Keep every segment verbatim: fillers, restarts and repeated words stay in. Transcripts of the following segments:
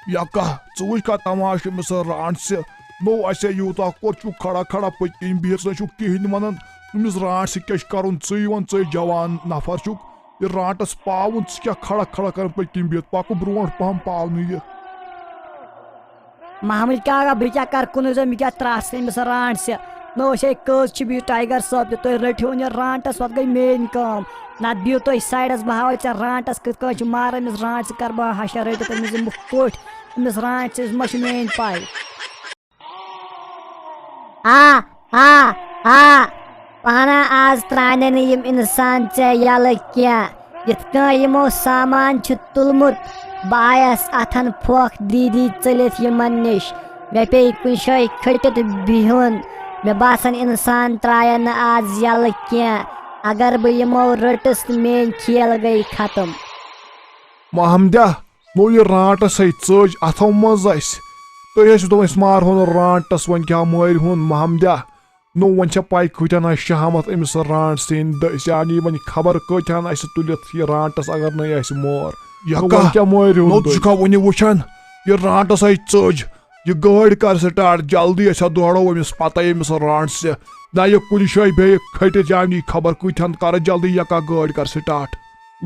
یکا، ژٕ وٕچھ کا تماشہٕ أمِس رانٹسہِ۔ نو اسے یوٗتاہ کوٚت چھُکھ کھڑا کھڑا پٔتۍ کِنۍ بِہِتھ، ژٕ نہ چھُکھ کِہیٖنۍ ونان۔ أمِس رانٹسہِ کیٛاہ چھُ کرُن؟ ژٕے وَن، ژٕے جوان نفر چھُکھ۔ یہِ رانٹس پاوُن، ژٕ کیٛاہ کھڑا کھڑا کران پٔتۍ کِنۍ بِہِتھ؟ پکہٕ برونٛٹھ پہم پاونہٕ یہِ۔ محمد کاکا، بہٕ کیٛاہ کرٕ کُنُے زوٚن، مےٚ کیٛاہ ترٛٹھ ژھٕنۍ أمِس رانٹسہِ؟ نہ اوس ہے کٔژ چھِ بِہِتھ ٹایگر صٲب تہِ، تُہۍ رٔٹِو وۄنۍ یہِ رانٹس، پتہٕ گٔے میٛٲنۍ کٲم۔ نتہٕ بِہِو تُہۍ سایڈس، بہٕ ہاوے ژےٚ رانٹس کِتھ کٔنۍ چھِ ماران أمِس رانٹسہِ، کرٕ بہٕ ہشر رٔٹِتھ أمِس دِمہٕ بہٕ کوٚٹھۍ أمِس رانٹسہِ، أمِس ما چھِ میٛٲنۍ پاے۔ آ، آ، آ، پانہ آز ترٛاونَے نہٕ یِم اِنسان ژےٚ یَلہٕ کینٛہہ۔ یِتھ کٔنۍ یِمو سامان چھُ تُلمُت، بہٕ آیَس اَتھَن پھۄکھ دی دی ژٔلِتھ یِمَن نِش۔ مےٚ پیٚیہِ کُنہِ جایہِ کھٔٹِتھ بِہُن۔ مےٚ باسان اِنسان ترٛایَن نہٕ آز یَلہٕ کینٛہہ۔ اگر بہٕ یِمو رٔٹٕس تہٕ میٛٲنۍ کھیل گٔے ختم۔ محمدہ، نو یہِ رانٹس ہے ژٔج اتھو منٛز اسہِ۔ تُہۍ ٲسِو دپان أسۍ مارہون رانٹس، وۄنۍ کیٛاہ مٲرِہون محمدہ؟ نو وۄنۍ چھےٚ پاے کۭتیاہ نہ شہامت أمِس رانٹس سٕنٛدۍ دٔسۍ، یعنی وۄنۍ خبر کۭتیاہ نہ اسہِ تُلِتھ یہِ رانٹس اگر نَے اسہِ مور۔ نو یکا، وۄنۍ کیٛاہ مٲرِہون نو ژٕ تُہۍ؟ چھُکھا وُنہِ وٕچھان؟ یہِ رانٹس ہے ژٔج۔ یہِ گٲڑۍ کر سٹارٹ جلدی، أسۍ ہا دورو أمِس پتہٕ أمِس رانٹسہِ۔ نہ یہِ کُنہِ جایہِ بیٚیہِ کھٔٹِتھ، یعنی خبر کۭتیاہن۔ کر جلدی یکا گٲڑۍ کر سٹارٹ۔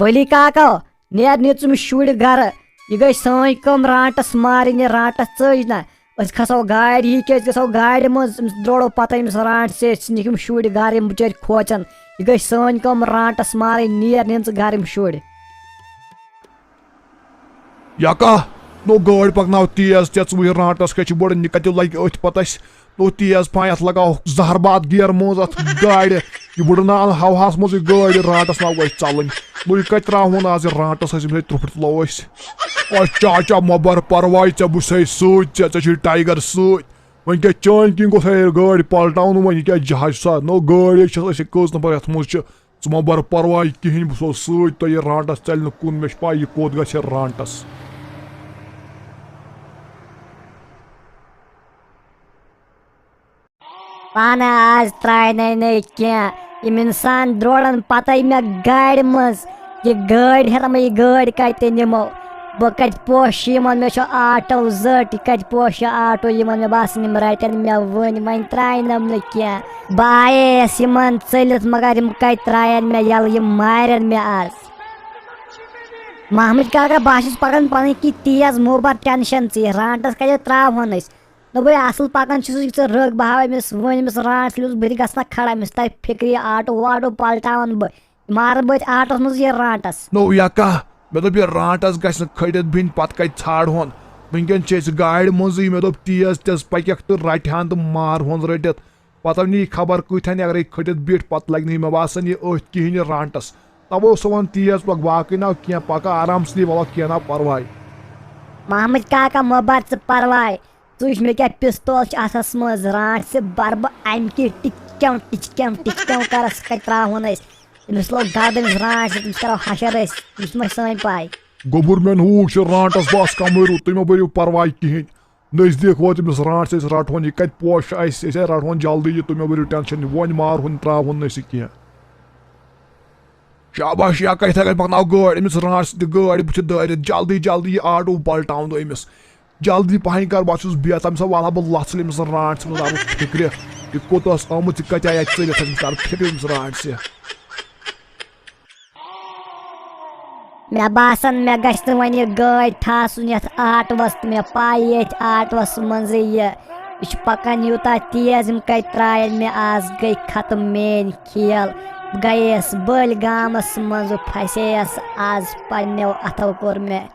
ولی کاکا، نیر نیر ژٕ أمِس شُرۍ گرٕ۔ یہِ گٔے سٲنۍ کٲم رانٹس مارٕنۍ، یہِ رانٹس ژٔج نہ۔ أسۍ کھسو گاڑِ، یہِ کیٛازِ گژھو گاڑِ منٛز؟ أمِس درٛوڑو پتہٕ أمِس رانٹسہِ، أسۍ ژھٕنِکھ یِم شُرۍ گرٕ، یِم بِچٲرۍ کھوژن۔ یہِ گٔے سٲنۍ کٲم رانٹس مارٕنۍ، نیر نِن ژٕ گرٕ یِم شُرۍ۔ یکا، نو گٲڑۍ پکناو تیز، ژےٚ ژٕ وٕچھ رانٹس کیٛاہ چھِ بٔڑ، نِکتہِ لگہِ أتھۍ پتہٕ اَسہِ۔ نو تیز پہم یتھ لگاو زہر باد گیر منٛز اتھ گاڑِ۔ یہِ بُڑناون ہوہس منٛز یہِ گٲڑۍ، یہِ رانٹس ما گژھِ ژلٕنۍ۔ نو یہِ کتہِ تراوہون آز یہِ رانٹس، أسۍ أمِس سۭتۍ ترُپھ تہِ تُلو أسۍ۔ او چاچا، مہ بر پرواے، ژےٚ بہٕ چھُسے سۭتۍ، ژےٚ، ژےٚ چھُے ٹایگر سۭتۍ۔ وۄنۍ کیٛاہ چٲنۍ کِنۍ گوٚژھ ہے یہِ گٲڑۍ پلٹاوُن، وۄنۍ یہِ کیٛاہ جہاز چھُ سا؟ نو گٲڑۍ چھس أسۍ کٔژ نفر یتھ منٛز چھِ، ژٕ مہ بر پرواے کِہیٖنۍ، بہٕ سوزٕ سۭتۍ تۄہہِ یہِ رانٹس، ژلہِ نہٕ کُن، مےٚ چھِ پاے یہِ کوٚت گژھِ رانٹس۔ پانہٕ آز ترٛاینَے نَے کینٛہہ۔ یِم اِنسان درٛوڑَن پَتَے مےٚ گاڑِ منٛز۔ یہِ گٲڑۍ ہٮ۪تھ مےٚ، یہِ گٲڑۍ کَتہِ نِمو؟ بہٕ کَتہِ پوشہٕ یِمَن؟ مےٚ چھُ آٹو زٔٹ، یہِ کَتہِ پوشہٕ آٹو یِمَن؟ مےٚ باسان، یِم رَٹَن مےٚ وٕنۍ، وۄنۍ ترٛاینَم نہٕ کینٛہہ۔ بہٕ آییس یِمَن ژٔلِتھ، مگر یِم کَتہِ ترٛایَن مےٚ یَلہٕ؟ یِم مارَن مےٚ آز۔ محمد کاکا، بہٕ ہا چھُس پَکان پَنٕنۍ کِنۍ تیز، مو بَر ٹٮ۪نشَن ژٕ، یہِ رانٛٹَس کَتہِ ترٛاوہون أسۍ؟ دوٚپُے، اَصٕل پَکان چھُس، یہِ ژٕ رٔگ، بہٕ ہاوَے أمِس وۄنۍ، أمِس رانٛٹَس لیوٗس بہٕ تہِ گژھٕ نہ کھڑا، أمِس تَتہِ فِکرِ، یہِ آٹوٗ واٹوٗ پَلٹاوَن بہٕ، مارٕ بہٕ أتھۍ آٹوَس منٛز یہِ رانٛٹَس۔ نو یکا، مےٚ دوٚپ، یہِ رانٛٹَس گژھِ نہٕ کھٔٹِتھ بِہِنۍ، پَتہٕ کَتہِ ژھانٛڈہون؟ وٕنکٮ۪ن چھِ أسۍ گاڑِ منٛزٕے، مےٚ دوٚپ، تیز تیز پَکٮ۪کھ تہٕ رَٹہِ ہَن تہٕ مارہون رٔٹِتھ۔ پَتہٕ وٕنہِ یہِ خبر کۭتِہَن، اگرَے کھٔٹِتھ بیٖٹھ، پَتہٕ لَگہِ نہٕ یہِ، مےٚ باسان، یہِ أتھۍ کِہیٖنۍ یہِ رانٛٹَس۔ تَوَے اوس سُہ وَنان، تیز پَکھ، باقٕے نہ کینٛہہ، پَکھ آرام سۭتۍ، وَلہٕ کینٛہہ نہ پَرواے۔ محمد کاکا، مہ بر ژٕ پرواے۔ ژٕ وٕچھ مےٚ کیٛاہ پِستول چھُ اَتھَس منٛز، رانٛٹھ ژٕ بَرٕ بہٕ اَمہِ کِنۍ ٹِچکٮ۪م، ٹِچکٮ۪م، ٹِچکٮ۪م کَرَس، کَتہِ ترٛاوہون أسۍ؟ أمِس لوٚگ دَگ، أمِس رانٛٹھ سۭتۍ، أمِس کَرو حشر أسۍ، أمِس ما چھِ سٲنۍ پَے۔ گوٚبُر میون ہوٗش چھُ، رانٛٹَس بَس کَمٕے روٗد، تُہۍ مہ بٔرِو پَرواے کِہیٖنۍ۔ نزدیٖک ووت أمِس رانٛٹھ، أسۍ رَٹہون یہِ، کَتہِ پوشہٕ اَسہِ، أسۍ ہے رَٹہون جلدی یہِ، تُہۍ مہ بٔرِو ٹٮ۪نشَن، وۄنۍ مارہون، ترٛاوہون نہٕ أسۍ یہِ کینٛہہ۔ شاباش، یا کَتہِ تھَے کَتہِ پَکناو گٲڑۍ، أمِس رانٛٹھ سۭتۍ گٲڑۍ بٕتھِ دٲرِتھ، جلدی جلدی یہِ آٹوٗ پَلٹاوُن أمِس۔ جلدی پَہَن کَر، بہٕ چھُس بے تام سا، وَلہٕ ہا بہٕ لَژھ ژھٕنہٕ أمِس رانٛٹھ ژھٕنہٕ، دَپُن فِکرِ، یہِ کوٚت ٲس آمٕژ، یہِ کَتہِ آیہِ اَتہِ ژٔلِتھ، أمِس کَر فِکرِ أمِس رانٛٹھ سۭتۍ۔ مےٚ باسان، مےٚ گژھِ نہٕ وۄنۍ یہِ گٲڑۍ ٹھاسُن یَتھ آٹوَس تہٕ مےٚ پَے ییٚتھۍ آٹوَس منٛزٕے یہِ۔ یہِ چھُ پَکان یوٗتاہ تیز، یِم کَتہِ ترٛایَن مےٚ آز، گٔے ختم میٛٲنۍ کھیل۔ بہٕ گٔیَس بٔلۍ گامَس منٛز، بہٕ پھَسییَس آز، پنٛنیو اَتھو کوٚر مےٚ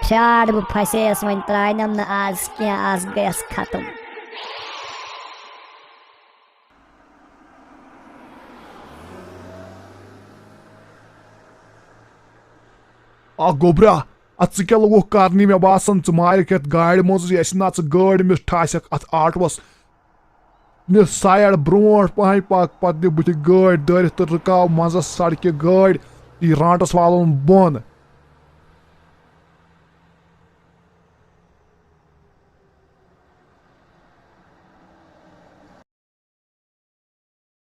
فراڈ، بہٕ پھَسییَس، وۄنۍ ترٛاینَم نہٕ آز کینٛہہ، آز گٔیَس ختم۔ اکھ گوٚبرا، اتھ ژٕ کیٛاہ لوگُکھ کرنہِ؟ مےٚ باسان، ژٕ مارکھ یتھ گاڑِ منٛز، یہِ آسہِ نہ ژٕ گٲڑۍ أمِس ٹھاسکھ اتھ آٹوس۔ نہِ سایڈ برونٛٹھ پہن پک، پتہٕ دِ بٕتھِ گٲڑۍ دٲرِتھ تہٕ رُکاو منٛزس سڑکہِ گٲڑۍ۔ یہِ رانٛٹس والُن بۄن۔